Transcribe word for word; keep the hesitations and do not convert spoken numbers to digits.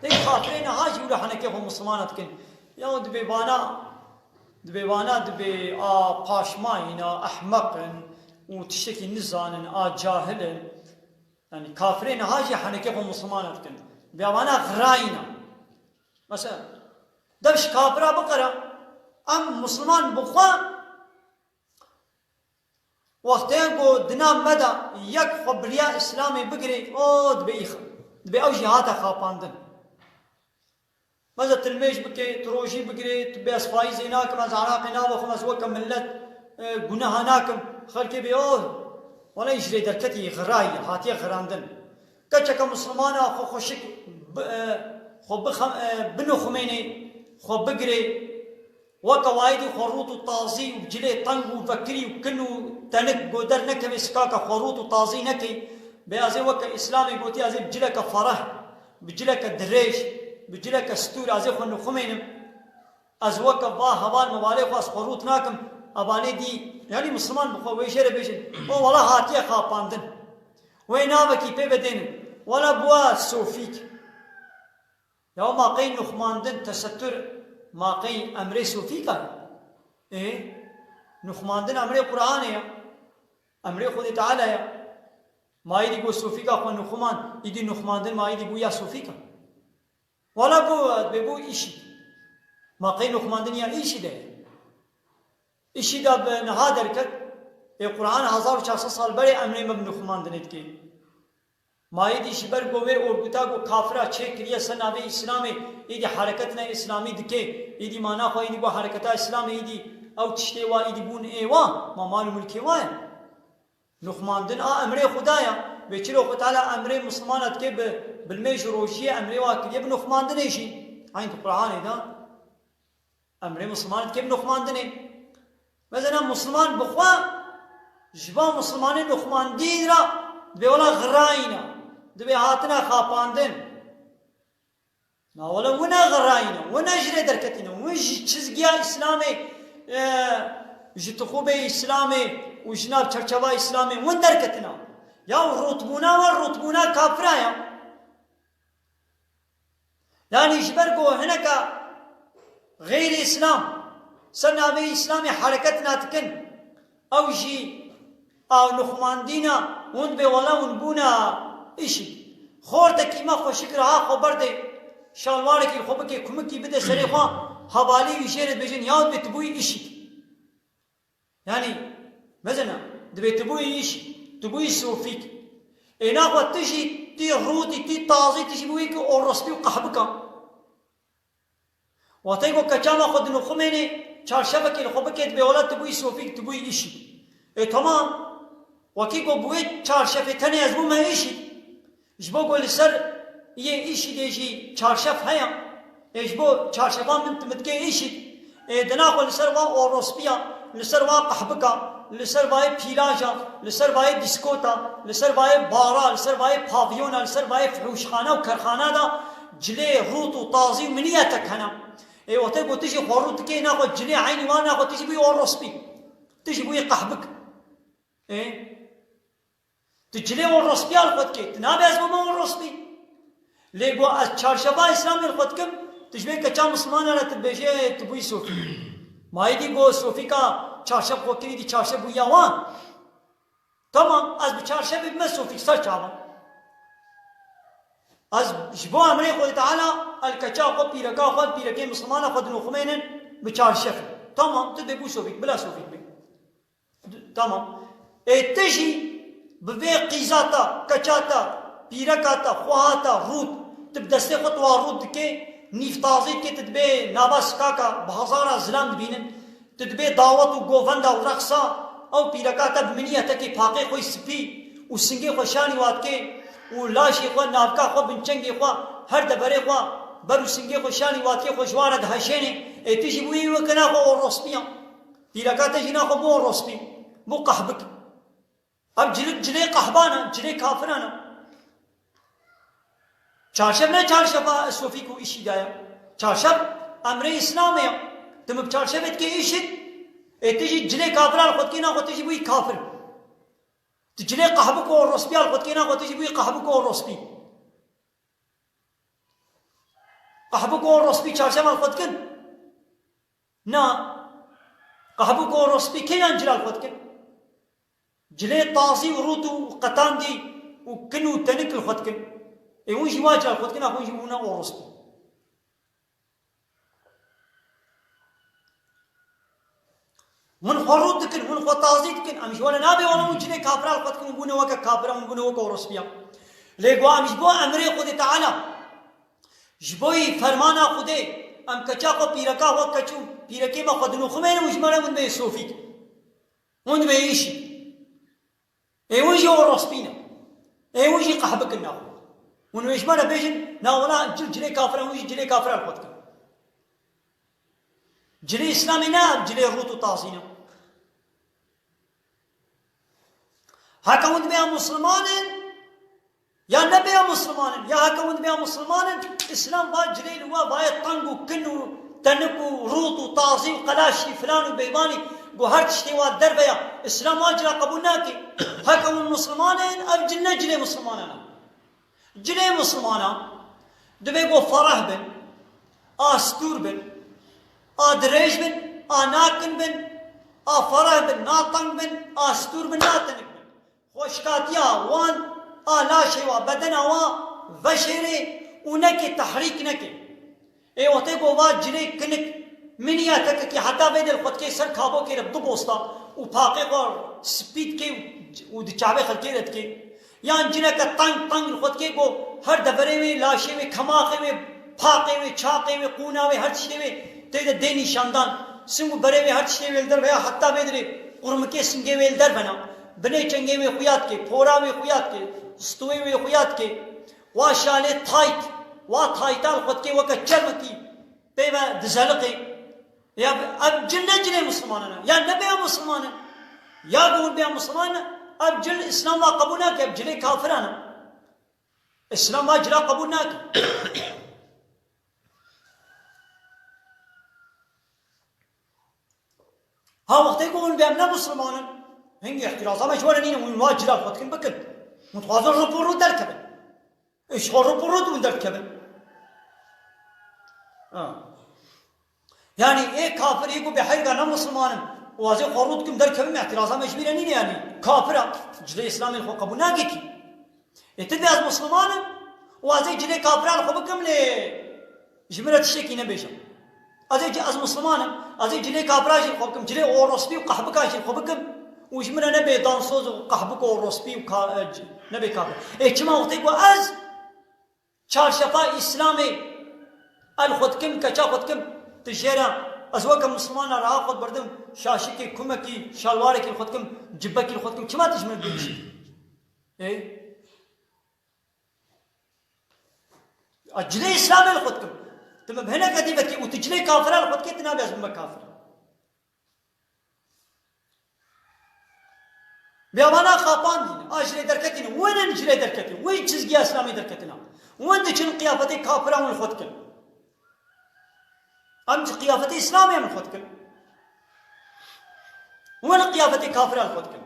Tê kafirê niha jî wila henekê xwe Mislimana dikin. Ya dibê vana, dibê vana dibê a paşmayîn, a ehmeq in û tiştekî nizanin, a cahil in. Yani kafirê niha jî henekê xwe Mislimana dikin. Dibê vana xirayîn e. Mesela, dev ji kafira biqere, em Misliman bi xwe Wextê ku di nav me de yek xwe biriya Îslamê bigirê, o, dibê îx-, dibê ew jî hate xapandin. Mesela tilmêj bike, tu rojî bigirê, tu bê ez faîzê nakim, ez eraqê navexwim, ez weke milet, e, guneha nakim. Xelkê bê, o, wele ji rê derketî, xirayî, hatiye xirandin. Keçeke Mislimana xwe xweşik bi-, e, xwe bixem-, e, binixumênê, xwe bigirê, weke wayîdî xwe rût û tazî û bi cilê teng û vekirî û kin û tenik go dernekevê sikaka xwe rût û tazî nekey. Bê ez ê weke Îslamê gotî, ez ê bi cileke fereh, bi cileke dirêj, bi cileke stûr ez ê xwe nixumênim. Ez weke va heval mevalê xwe ez xwe rût nakim. Evanê dî, yanî Misliman bi xwe wê jê re bêjin, o wela hatiye xapandin. Wê navekî pê vedênin. Wela bûa sofîk. Ya ma qey nuxmandin, tesettur, ma qey emrê sofîka ye? Ê, nuxmandin emrê Qur'anê ye. Emrê Xwedê Teala ye. Ma îdî got sofîka xwe nuxumand, îdî nuxmandin ma îdî bûya sofîka. Wala bû, bê bû îşî. Ma qey nuxmandin ya îşî de ye. Îşî de bi niha derket, ê Qur'an hezar û çar sed sal berê emrê me bi nuxmandinê dike. Ma îdî ji ber ku vê orguta ku kafira çêkiriye ser navê Îslamê, îdî hereketine Îslamî dike, îdî mana xwe îdî ku hereketa Îslamê îdî ew tiştê wa îdî bûn ê wa, ma mal û milkê wa ye. Nuxmandin a emrê Xuda ya. Vê çiro Xwe Teala emrê Mislimana dike bi, bi limêj û rojiyê emrê wa kiriye bi nuxmandinê jî. Eyn di Qur'anê de. Emrê Misliman dike bi nuxmandinê. Mesela Misliman bi xwe ji van Mislimanê nuxmandîn re dibê wela xirayîne, dibê hatine xapandin. Na wele wina xirayîne, wina ji rê derketîne, win ji çizgiya Îslamê, e, ji tixûbê Îslamê û ji nav çerçeva Îslamê win derketine. Ya rûtbûna we rûtbûna kafira ya. Yanî ji ber ku hineka xeyrî Îslam ser navê Îslamê hereket nadikin, ew jî a nuxmandîna hûn dibê wela hûn bûna îşî. Xortekî me xweşik reha xwe berdê, şalwarekî xwe bike, kumikî bide serê xwe, hevalî wî jê re dibêjin, ya dibê tu bûyî îşî. Yanî, mezina, dibê tu bûyî îş, tu bûyî sofîk. Ê naxwe tu jî, tî rûtî, tî tazî, tu jî bûyî ki orosbî û qehbika. Watey ku keça me xwe dinuxumênê, çarşevekê li xwe bikê, dibê wela tu bûyî sofîk, tu bûyî îşî. Ê temam, wekî ku bi wê çarşevê tenê ez bûme îşî. Ji bo ku li ser yê îşîdê jî çarşef heye, ê ji bo çarşefa min tu min dikê îşîd, ê dina xwe li ser va orospiya, li ser va qehbika, li ser vayê pîlaja, li ser vayê dîskota, li ser vayê bara, li ser vayê pavyona, li ser vayê fihûşxana û kerxana de cilê rût û tazî û miniyetek hene. Ê wextê ku tu jî xwe rût dikê, naxwe cilê eynî wan, naxwe tu jî bûyî orospî. Tu jî bûyî qehbik. Ê? Tu cilê orospiya li xwe dikê. Tu nabê ez bûme orospî. Lê go ez çarşefa Îslamê li xwe dikim, tu ji vê keça Mislimana re tu dibêjê tu bûyî sofî. Ma êdî go sofîka çarşef xwe kirî dî çarşef bûya wan. Tamam, ez bi çarşevê bime sofîk ser çavan. Ez ji bo emrê Xwedê Teala el keça xwe, pîreka xwe, pîrekê Mislimana xwe dinoxumênin bi çarşef. Tamam, tu dê bû sofîk, bila sofîk bê. Tamam. Ê tu jî bi vê qîza te, keça te, pîreka te, xweha te rût, tu bi destê xwe tu wa rût dikê, nîv tazî dikê, tu dibê nava sikaka, bi hezara zilam dibînin, tu dibê dawet û govenda û reqsa, ew pîreka te bi miniyetekê paqê xwe yî spî û singê xwe şanî wa dikê û laşê xwe, navka xwe, binçengê xwe, her deverê xwe, ber û singê xwe şanî wa dikê, xwe ji wa re diheşênê, ê tu jî bûyî wekî naxwe orospiya. Pîreka te jî naxwe bû orospî, bû qehbik. Ev cilik cilê qehban e, cilê kafiran e. Çarşev ne çarşeva sofîk û îşî de ye. Çarşev emrê Îslamê ye. Tu min bi çarşevê dikê îşîd, ê tu jî cilê kafiran xwe dikê naxwe tu jî bûyî kafir. Tu cilê qehbik û orospiya xwe dikê naxwe tu jî bûyî qehbik û orospî. Qehbik û orospî çarşevan xwe dikin? Na. Qehbik û orospî kêyan cila li xwe dikin? Cilê tazî û rût û qetandî û kin û tenik li xwe dikin. Ê hûn jî wa cila li xwe dikin, a hûn jî hûn ne orospî. Hûn xwe rût dikin, hûn xwe tazî dikin. Em ji wana nabê wana hûn cilê kafira li xwe dikin û bûne weke kafira, hûn bûne weke orospiya. Lê go em ji bo emrê Xwedê Teala, ji bo yî fermana Xwedê, em keça xwe pîreka xwe keç û pîrekê me xwe dinoximêne û ji me re hûn bê sofîk. Hûn bê îşî. Ê hûn jî orospî ne. Ê hûn jî qehbik in nexwe. Hûn wê ji me re bêjin, na wela cil cilê kafir e, hûn jî cilê kafir e li xwe dikin. Cilê Îslamê ne, cilê rût û tazî ne. Heke hûn dibe ya Musliman in, ya nebe ya Musliman in, ya heke hûn dibe ya Musliman in, Îslam va cilê li we vaye teng û kin û tenik û rût û tazî û qelaşî filan û bêvanî, go her tiştê wa derve ya. Îslam wa cila qebûl nake. Heke hûn Musliman in, ev cil ne cilê Muslimanan e. Cilê Muslimana divê go fereh bin, a stûr bin, a dirêj bin, a nakin bin, a fereh bin, nateng bin, a stûr bin, natenik bin. Xweşkatiya wan a laşê wa, bedena wa veşêrê û neke tehrîk neke. Ê wextê go va cilê kinik miniya tekekî heta vê dê li xwe dikê ser kabokê re bi du bosta û paqê xwe spî dikê û, û di çavê xelkê re dikê. Yan cineke teng teng li xwe dikê go her deverê wê, laşê wê, kemaxê wê, paqê wê, çaqê wê, qûna wê, her tiştê wê tê de dê nîşandan. Sing û berê wê her tiştê wê li derve ya heta vê dirê qurmikê singê wê li derve na. Binê çengê wê xuya dikê, pora wê xuya dikê, stûyê wê xuya dikê. Wa şalê tayt, wa tayta li xwe dikê weke çermekî pê ve dizeliqê. Ya ev cil ne cilê Muslimanan e. Ya nebe ya Musliman e. Ya bi hûn be ya Musliman e. Ev cil Îslam wa qebûl nake, ev cilê kafiran e. Îslam wa cila qebûl nake. Ha wextê ku hûn bê em ne Musliman in, hingî îhtiraza me ji we re nîne, hûn wa cila xwe dikin bikin. Hûn dixwazin rû bi rû derkevin. Ê ji xwe rû bi rû hûn derdikevin. Ha. Yanî ê kafir ê ku bê heyga ne Musliman in, û ez ê xwe rû dikim derkevim, îhtiraza me ji wî re nîne yanî. Kafir e, cilê Îslamê li xwe qebûl nake kî. Ê, tu dibê ez Musliman im û ez ê cilê kafira li xwe bikim lê ji min re tiştekî nebêje. Ez ê ci-, ez Musliman im, ez ê cilê kafira jî li xwe bikim, cilê orospî û qehbika jî li xwe bikim û ji min re nebê dansoz û qehbik û orospî û ka-, e, ci-, nebê kafir. Ê, çima wextê ku ez çarşefa Îslamê ez li xwe dikim, keça xwe dikim, tu jê re ez weke Muslimana reha xwe dibirdim, şaşikê, kumekî, şalwarekî li xwe dikim, cibekî li xwe dikim, çima tu ji min re dibêjî? Ê? A cilê Îslamê li xwe dikim. Tu min bi hineke dî vekî û tu cilê kafira li xwe dikê, tu nabê ez bime kafir. Bêwana xapandîne, a ji lê derketîne, win in ji lê derketîne, win çizgiya Îslamê derketine. Win diçin qiyafetê kafira win li xwe dikin. Em ji qiyafetê Îslamê em li xwe dikin. Win qiyafetê kafira li xwe dikin.